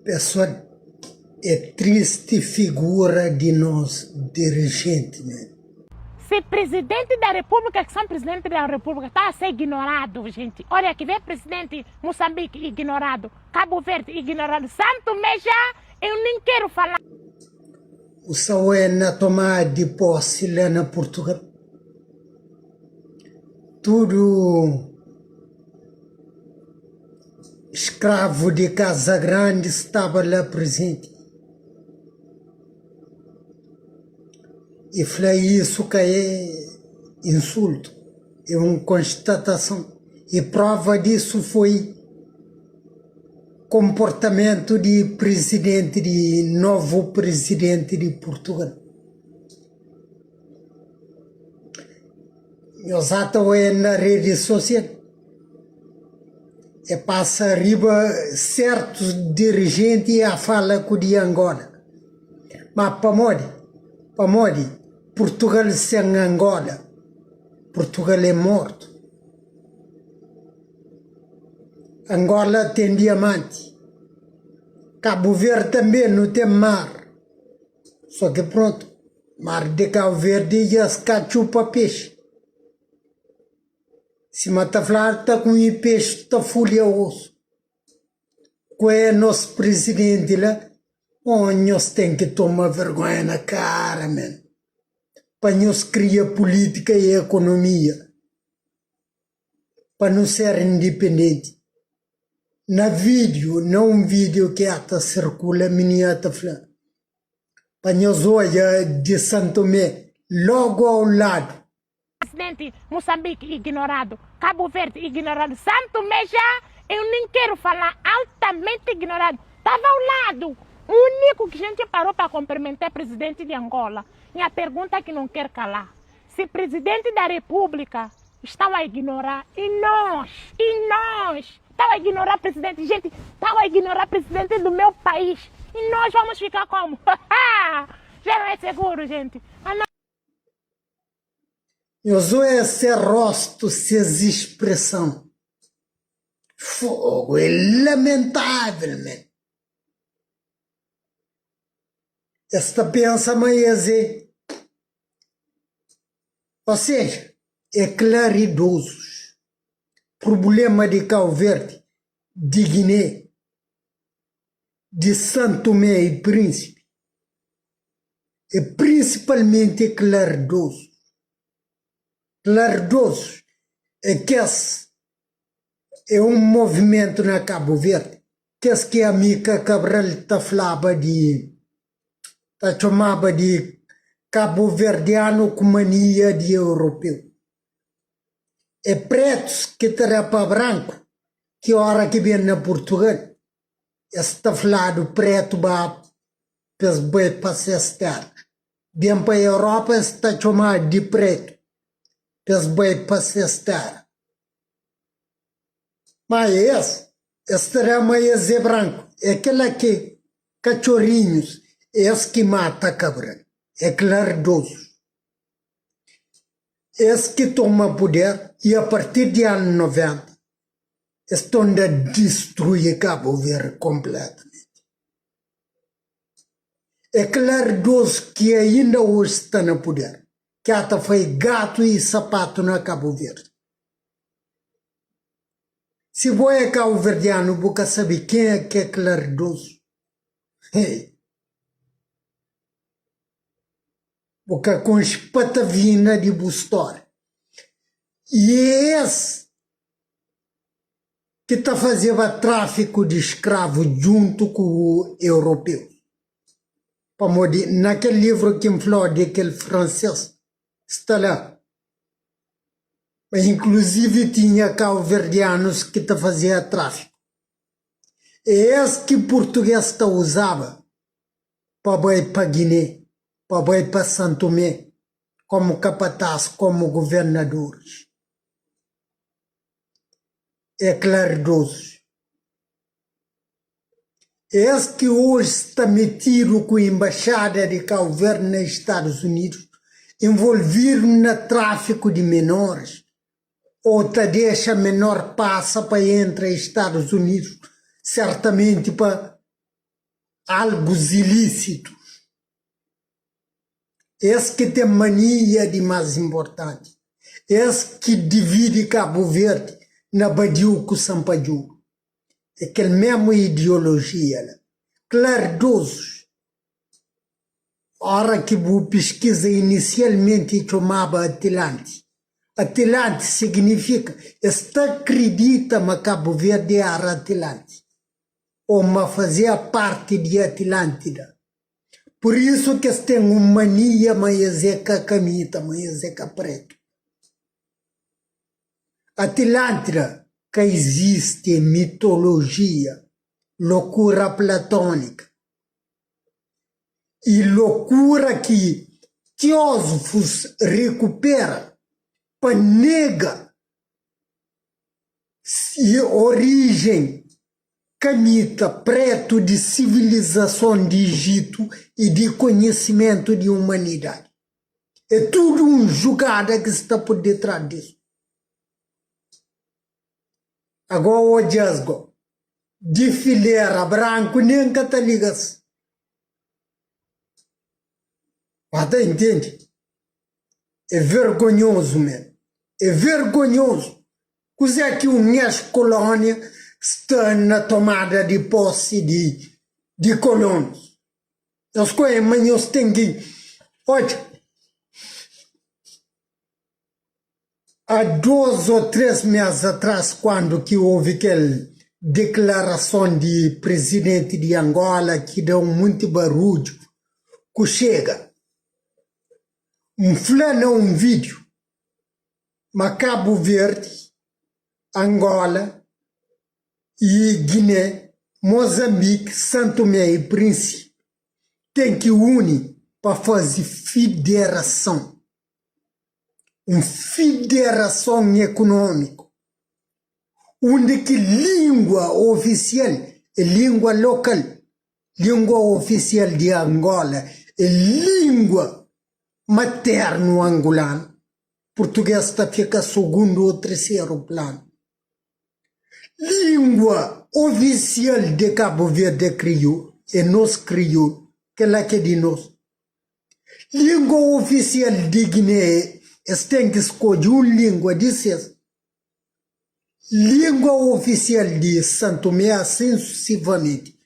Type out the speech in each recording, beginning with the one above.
Pessoal, é triste figura di nos dirigente man. Se presidente da república que são presidente da república tá a ser ignorado gente olha aqui vê presidente Moçambique ignorado Cabo Verde ignorado Santo Tomé já eu nem quero falar. O Saúl na tomada de posse lá na Portugal. Tudo escravo de Casa Grande estava lá presente. E fla isso ka é insulto, é un konstatason. E prova disso foi konportamentu di prizidenti di novu prizidenti di Purtugal. Nhos ata oia na redi sosial e pasa riba sertus dirijenti e a fala ku di Angola. Ma pamodi? Pamodi Purtugal sen Angola, Purtugal é mortu. Angola ten diamanti, Kabu Verdi tanbe nu ten mar, so ki prontu, mar di Kabu Verdi dja sta txupa pexi. Sima ta fladu ta kume pexi ta fulha osu. Ku é nos presidente la oh nhos ten ki toma vergonha na cara man pa nhos cria politica e economia pa nu ser independente na video na um video ki ata circula minina ta fla pa nhos odja di Santomé logo ao lado. Presidente Moçambique ignorado, Cabo Verde ignorado, Santo Tomé já eu nem quero falar, altamente ignorado. Tava ao lado, o único que a gente parou para cumprimentar é presidente de Angola. Minha pergunta que não quer calar. Se presidente da República estão a ignorar, e nós, e nós, estão a ignorar presidente, gente, estão a ignorar presidente do meu país. E nós vamos ficar como? Já não é seguro, gente. Nhos oia se rostu, ses ispreson. Fogo, é lamentável man. Es ta pensa ma es é, ou seja, é klaridozus. Prubulema di Kau Verdi, di Guiné, di San Tomé i Prínsipi é prinsipalmenti klaridozus. Klaridozus é kes é un movimentu na Kabu Verdi, kes ki Amika Kabral ta flaba di ta txomaba di kabuverdianu ku mania di europeu. É pretus ki ta da pa branku ki ora ki ben na Purtugal Es ta fladu pretu ba pa es bai pa ses tera. Ben pa Europa es ta txomadu di pretu pa es bai pa ses tera. Ma es, es ta da ma es é branku. É kela ki katxorinhus es ki mata Kabral. É klardozus. Es ki toma puder i a partir di anu 90 Es tonda distrui Cabo Verde completamente. É claridoso ki ainda hoje sta na poder, ki ata fai gato e sapato na Cabo Verde. Si bo é cabo-verdiano bu ka sabe kenha ki é claridoso? Hey! Bu ka konxe patavina di bu storia. E é es ki ta fazeba tráfiku di skravu djuntu ku europeus. Pamodi na kel livru ki N fla-u di kel fransês sta la ma inkluzivi tinha kauverdianus ki ta fazeba tráfiku. É es ki purtugês ta uzaba pa bai pa Giné, pa bai pa Santomé komu kapatás, komu guvernadoris. É klaridozus. Es ki oji sta metidu ku embaxada di Kau Verdi na Stadus Unidus, envolvidu na tráfiku di menoris ou ta dexa menor pasa pa entra Stadus Unidus, sertamenti pa. Algus ilísitus. Es ki ten mania di más inportanti. Es ki dividi Kabu Verdi na badiu ku sanpadjudu. É kel mésmu ideolojia la. Klardozus. Ora ki bu piskiza inisialmenti e txomaba Atilanti. Atilanti signifika es ta kridita ma Kabu Verdi era Atilanti o ma fazia parti di Atilantida. Pur isu ki es ten un mania ma es e ka kamita, ma es e ka pretu. Atilantida ka izisti, e mitolojia, lokura platonika. I lokura ki teózofus rekupera pa nega si orijen kamita pretu di sivilizason di Ijitu i di konhisimentu di umanidadi. É tudu un jugada ki sta pur ditras disu. Agó odja-s go, di filera branku nen ka ta liga-s. Ba ta intende? É vergonhozu mesmu, é vergonhozu. Kuzé ki un ex-kolónia sta na tomada di posi di di kolonus? Nhos konhe ma nhos ten ki odja. Há dos ô três mês atrás kuandu ki houve kel deklarason di presidenti di Angola ki da un munti barudju ku Chega, N fla na un vídiu ma Kabu Verdi, Angola i Guiné, Mozambiki, San Tomé i Prinsipi ten ki uni pa faze fiderason. Un fiderason ekunómiku undi ki língua ofisial é língua lokal, língua ofisial di Angola é língua maternu angulanu, purtugês ta fika sugundu ô triseru planu. Língua ofisial di Kabu Verdi é kriolu, é nos kriolu, kel-la ki é di nos. Língua ofisial di Giné es ten ki skodje un língua di ses. Língua ofisial di San Tomé asin susesivamenti.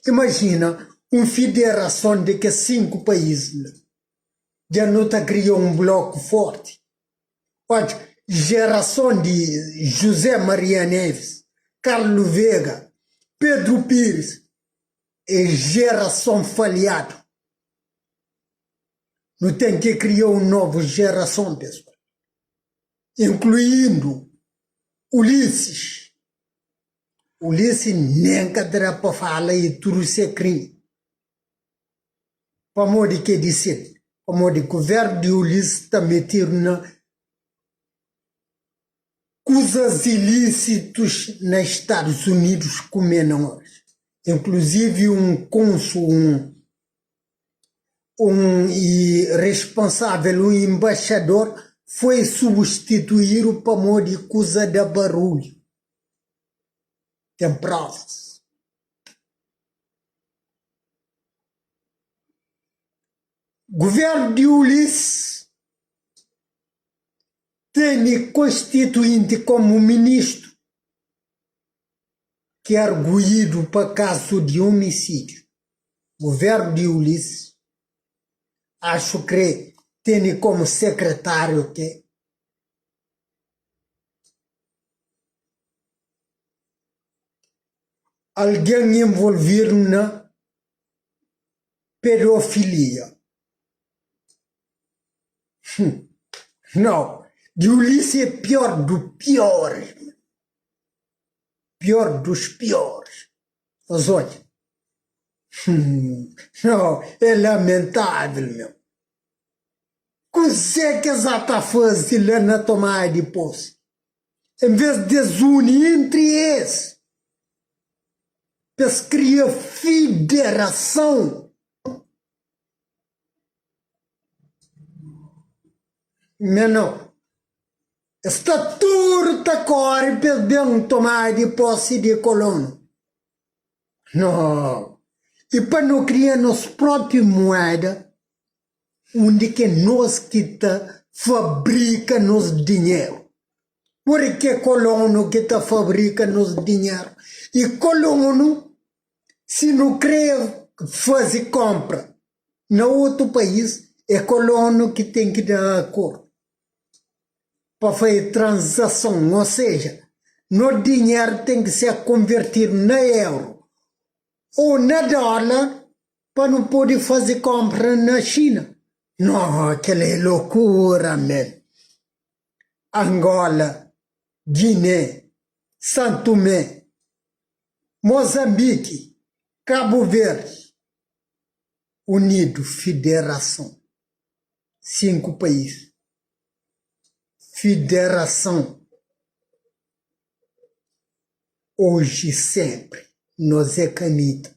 Imajina un fiderason di kes 5 país la. Dja nu ta kria un bloku forti. Odja, jerason di José Maria Neves, Carlos Vega, Pedro Pires é jerason falhadu. Nu ten ki kria un novu jerason, pesoal, inkluindu Ulisses. Ulisses nen ka ta da pa fala i tudu se krimi. Pamodi ke di sil? Pamodi guvernu di Ulisses ta metidu na kuzas ilísitus na Stadus Unidus ku menores, inkluzivi un konsul, un Un responsável, un embaixador, foi substituídu pamodi kuza da barulhu. Ten provas. Guvernu di Ulisses tene konstituinti komu ministru ki arguidu pa kazu di omisídiu. Guvernu di Ulisses axu kre tene komu sekretáriu ke algen envolvidu na pedofilia. Nau, di Ulisses é pior du pioris, pior dus pioris. Nhos odja. Nau, é lamentável meu. Kuzê ki es ata faze la na tomada di posi? En vês di es uni entri es pa es kria fiderason. Mé nau. Es sta tudu ta kóre pa es ben tomada di posi di kolonu. Nau. I pa no kria nos propi mueda, undi ki nos ki ta fabrika nos dinheru. Purki é kolonu ki ta fabrika nos dinheru. I kolonu, si nu kre faze konpra na otu país, é kolonu ki ten ki da akordu pa faze transason. O seja, no dinheru ten ki ser konvertidu na euru o na dólar pa nu pode faze konpra na Xina. No, kel-la é lokura men. Angola, Guiné, San Tumé, Mozambiki, Kabu Verdi, unidu fiderason, 5 país, fiderason, oji i senpri nos é ka mita.